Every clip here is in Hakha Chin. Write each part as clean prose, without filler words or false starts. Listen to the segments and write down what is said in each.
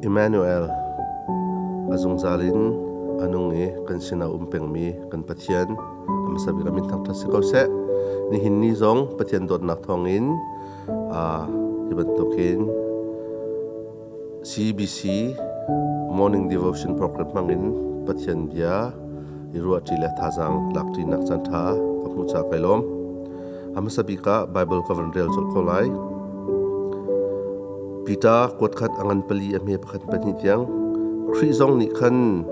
Emmanuel, a zungzal in a nung i kan sinah um pengmi kan Pathian, a hmasa bik a min thangṭhat si ko seh. Nihin ni zong Pathian dawtnak thawngin hi bantukin CBC Morning Devotion Program hmangin Pathian bia i ruahṭi le thazaang lakṭinak caanṭha ka hmuh caah kai lawm. A hmasa bik ah Baibal ka van rel colh ko lai. Peter kuatkhat a ngan pali a hme pakhat pahnih tiang Khrih zong nih khan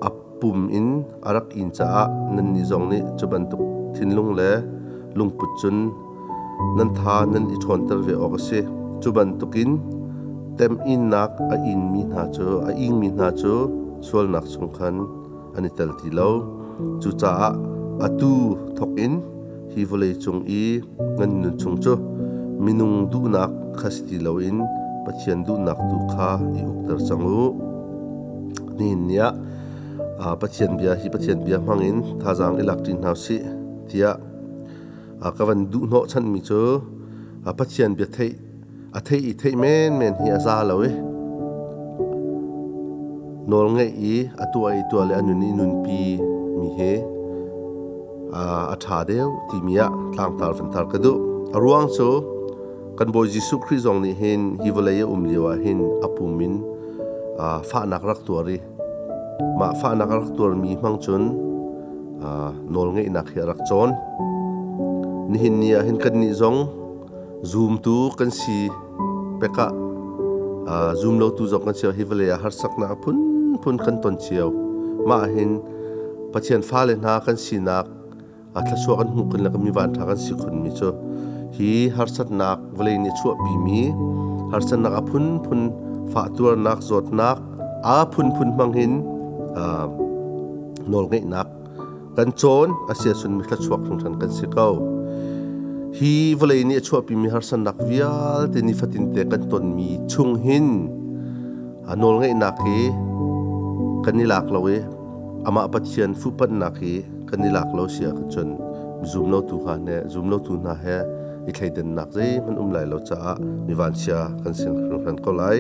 a pum in a rak in caah nannih zong nih cu bantuk thinlung le lungput cun nan tha nan i ṭhawnter ve awk a si. Cu bantukin temhinnak a inmi hna cu a ingmi hna cu sualnak chung khan an i tel ti lo. Cucaah atu thawk in hi vawlei cung i nan nun chung cu minung duhnak kha si ti loin Pathian duhnak tu kha i ukter cang u. Nihin ni ah Pathian bia hi Pathian bia hmangin thazaang i lak ṭi hna usih tiah ka van duh hnawhchanmi cu Pathian bia theih a theih i theih menmen hi a za lo i nawl ngeih i a tuah i tuah le a nun i nunpi mi hi a ṭha deuh timi ah tlangtar van tar ka duh. A ruang cu kan Bawi Jesuh Khrih zong nih hin hi vawlei a um lio ah hin a pum in fahnak rak tuar i mah fahnak a rak tuarmi hmang cun nawlngeihnak hi a rak cawn. Nihin ni ah hin kannih zong zumtu kan si pek ah zum lotu zong kan si hi vawlei ah harsaknak phunphun kan ton cio. Mah hin Pathian fale hna kan sinak a thluachuah kan hmuh kun le mi vanṭha kan si khunmi cu hi harsatnak vawlei nih chuahpimi harsatnak a phunphun fahtuarnak zawtnak a phunphun hmang hin nawlngeihnak kan cawn a si ahcun mi thluachuak hringhran kan si ko. Hi vawlei nih a chuahpimi harsatnak vialte nifatinte kan tonmi chung hin a nawlngeihnak hi kan i lak lo i amah Pathian fuhpanhnak hi kan i lak lo si ahcun zum lotu hna he zum lotu hna he i thleidannak zeihmanh um lai lo caah mi vanchia kan si hringhran ko lai.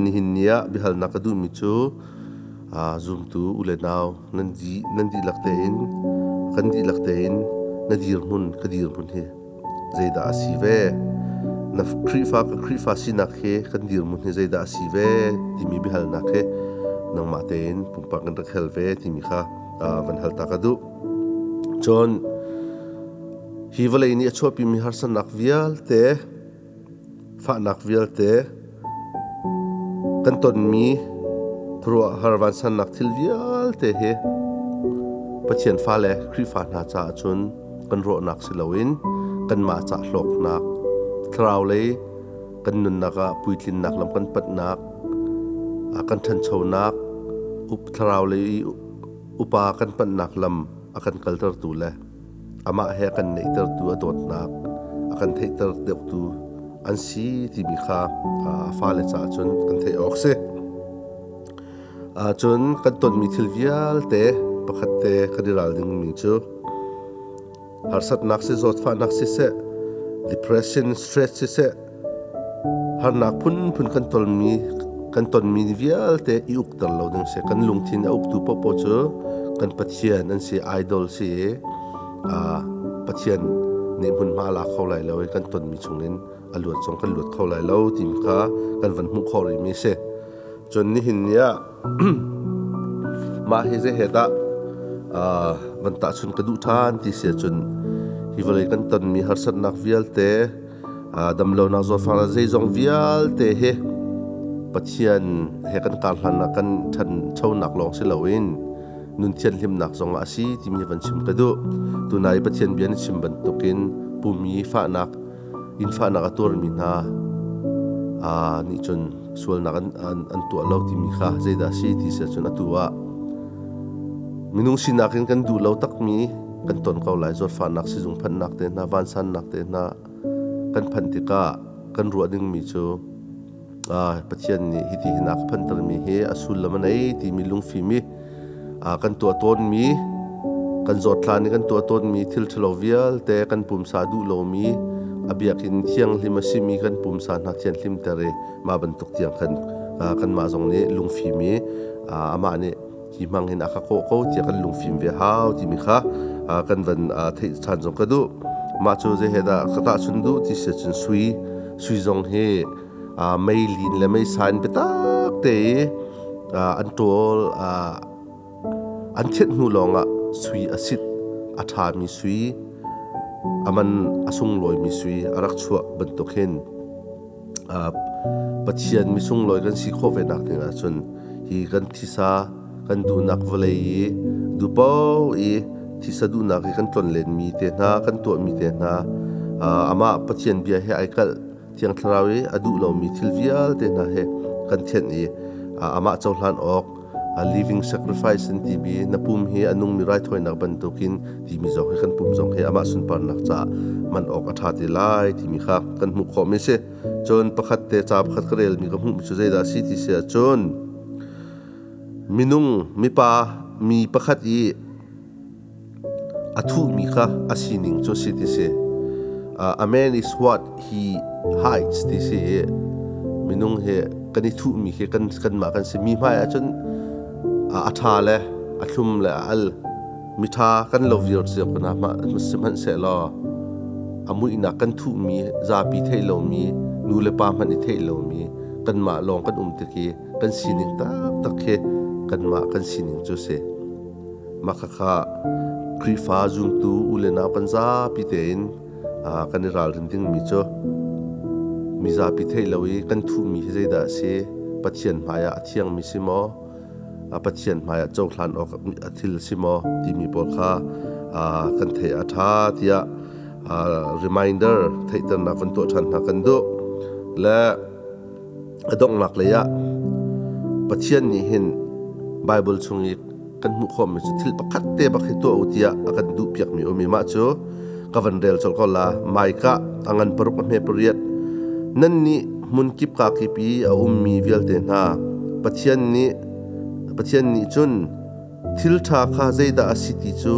Nihin ni ah biahalnak ka duhmi cu zumtu u le nau nan di nan dihlak tein kan dihlak tein na dirhmun ka dirhmun hi zeidah a si ve na Khrihfa ka Khrihfa sinak hi kan dirhmun hi zeidah a si ve timi biahalnak hi nangmah tein pumpak in rak hal ve timi kha van hal ta ka duh. Cun hi vawlei nih a chuahpimi harsatnak vialte fahnak vialte kan tonmi khuaruahhar vansannak thil vialte hi Pathian fale Khrihfa hna caah cun kan rawhnak si loin kanmah ca hlawknak thlarau lei kan nunnak ah puitlinnak lam kan panhnak kan ṭhanchonak thlarau lei upa kan panhnak lam a kan kaltertu le amah he a kan neihtertu a dawtnak a kan theihter deuhtu an si timi kha a fale caah cun kan theih awk si. Cun kan tonmi thil vialte pakhat te kan i ral dingmi cu harsatnak si zawtfahnak siseh depression stress siseh harnak phunphun kan tonmi kan tonmi vialte i ukter lo ding si kan lungthin a uktu paohpaoh cu kan Pathian an si idol si i Pathian nih hmunhma a lak kho lai lo i kan tonmi chungin a luat zong kan luat kho lai lo timi kha kan van hmuh khawh rihmi a si. Cun nihin ni ah mah hi zei he dah van tahchun ka duh ṭhan ti si ahcun hi vawlei kan tonmi harsatnak vialte damlonak zawtfahnak zeizong vialte hi Pathian he kan karhlan ah kan ṭhanchonak lawng si loin nun thianhlimnak zongah a si timi van chim ka duh. Tunai Pathian bia na chim bantukin pumi fahnak inn fahnak a tuarmi hna nih cun sualnak an tuah lo timi kha zeidah a si ti si ahcun atu ah minung sinak in kan duh lo takmi kan ton ko lai zawtfahnak sizung phanhnak te hna vansannak te hna kan phanh tikah kan ruah dingmi cu Pathian nih hiti hin a ka phantermi hi a sullam a nei timi lungfim i kan tuah tawnmi kan zawtlan i kan tuah tawnmi thil ṭhalo vialte kan pumsa duh lomi a biakinn thianghlim a simi kan pumsa hna thianhlimter i mah bantuk tiang khan Kanmah zong nih lungfim i amah nih hi hmang hin a ka kawh ko tiah kan lungfim ve hau timi kha kan van theih ṭhan zong ka duh. Mah cu zei he dah ka tahchun duh ti si cun sui sui zong hi meilin le meisa in biatak te i an ṭawl an thianh hnu lawngah sui a sit a ṭhami sui a man a sunglawimi sui a rak chuah bantuk hin Pathian misunglawi kan si khawh ve nak ding ahcun hi kan thisa kan duhnak vawlei i duhpaoh i thisa duhnak i kan tlonlenmi te hna kan tuahmi te hna amah Pathian bia he ai kalh Thiang Thlarau i a duh lomi thil vialte hna he kan thianh i amah cohlan awk a living sacrifice an timi na pum hi a nungmi raithawinak bantukin timi zong hi kan pum zong hi amah sunparnak caah man awk a ṭha te lai timi kha kan hmuh khawhmi si. Cun pakhat te ca pakhat ka relmi ka hmuhmi cu zeidah a si ti si ahcun minung mipa mi pakhat i a thuhmi kha a sining cu a si ti si. A man is what he hides ti si i minung hi kan i thuhmi khi kan kanmah kan si. Mi hmai ahcun a ṭha le a thlum le a al miṭha kan lo viar cio ko na sihmanhsehlaw a muihnak kan thuhmi zapi theih lomi nu le pa hmanh i theih lomi kanmah lawng kan um tik i kan sining taktak khi kanmah kan sining cu si. Mah khakha Khrihfa zumtu u le nau kan zapi tein kan i ralrin dingmi cu mizapi theih lo i kan thuhmi hi zeidah a si? Pathian hmaiah a thiangmi si maw? Pathian hmaiah cohlan awk a thil si maw? timi pawl kha kan theih a ṭha tiah reminder theihternak van tuah ṭhan hna kan duh. Le a donghnak lei ah Pathian nih hin Baibal chung i kan hmuh khawhmi cu thil pakhat te bak hi tuah u tiah a kan duhpiakmi um i mah cu ka van rel colh ko la. Maika a ngan paruk a hme pariat nan nih hmun kip ka kip i a ummi vialte hna Pathian nih cun thil ṭha kha zeidah a si ti cu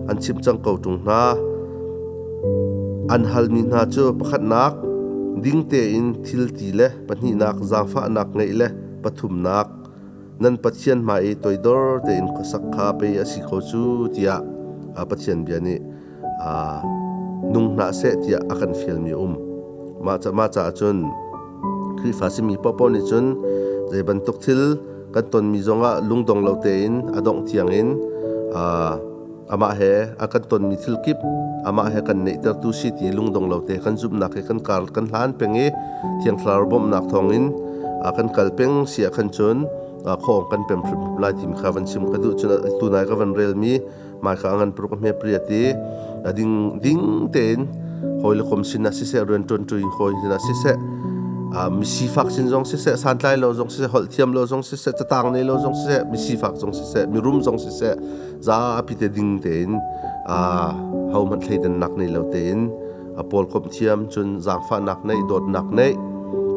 an chimh cang ko ṭung hna. An halmi hna cu pakhatnak ding tein thil ti le pahnihnak zaangfahnak ngeih le pathumnak nan Pathian hmai i toidor tein khuasak kha pei a si ko cu tiah Pathian bia nih nung hna seh tiah a kan fialmi a um. Mah caah cun Khrihfa simi paohpaoh nih cun zei bantuk thil kan tonmi zongah lungdong lo tein a dongh tiangin amah he a kan tonmi thil kip amah he kan neihtertu si ti lungdong lo te kan zumhnak he kan kar kan hlan peng i Thiang Thlarau bawmhnak thawngin kan kal peng si ah khan cun khawng kan pem hrim lai tim kha van chim ka duh. Cun tunai ka van relmi maika ngan pruk hme priat i ding ding tein hawi le kom sin ah siseh, rian ṭuan ṭui hawi sin ah siseh, mi sifak sin zong siseh, santlai lo zong siseh, holh thiam lo zong siseh, catang nei lo zong siseh, mi sifak zong siseh, mi rum zong siseh, zapi te ding tein ho hmanh thleidannak nei lo tein pawl komh thiam, cun zaangfahnak neih, dawtnak neih,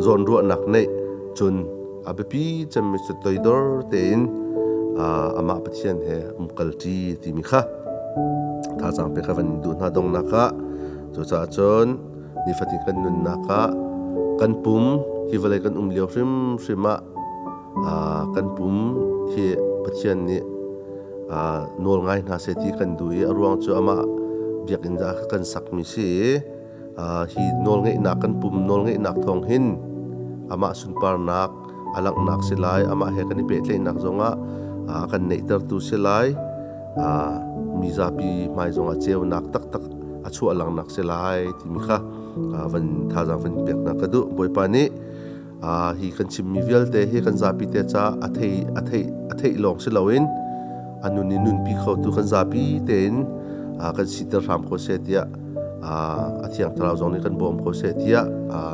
zawnruahnak neih, cun a biapi cemmi cu toidor tein amah Pathian he umkalṭi timi kha thazaang pe kha van duh hna dongnak ah. Cucaah cun nifatin kan nunnak ah kan pum hi vawlei kan um lio hrimhrim ah kan pum hi Pathian nih nawl ngai hna seh ti kan duh i a ruang cu amah biakinn ah kan sakmi si i hi nawlngeihnak kan pum nawlngeihnak thawng hin amah sunparnak a langhnak si lai, amah he kan i pehtlaihnak zongah a kan neihtertu si lai, mi zapi hmai zongah ceunak taktak a chuah langnak si lai timi kha van thazaang van pek hna ka duh. Bawipa nih hi kan chimmi vialte hi kan zapi te ca a thei a thei a theih lawng si loin a nun in nunpi khotu kan zapi tein kan siter hram ko seh tiah, a Thiang Thlarau zong nih kan bawm ko seh tiah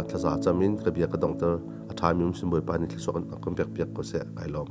thlaza cam in ka bia ka donghter. A ṭhami um sin Bawipa nih thluachuah kan pek piak ko seh. Kai lawm.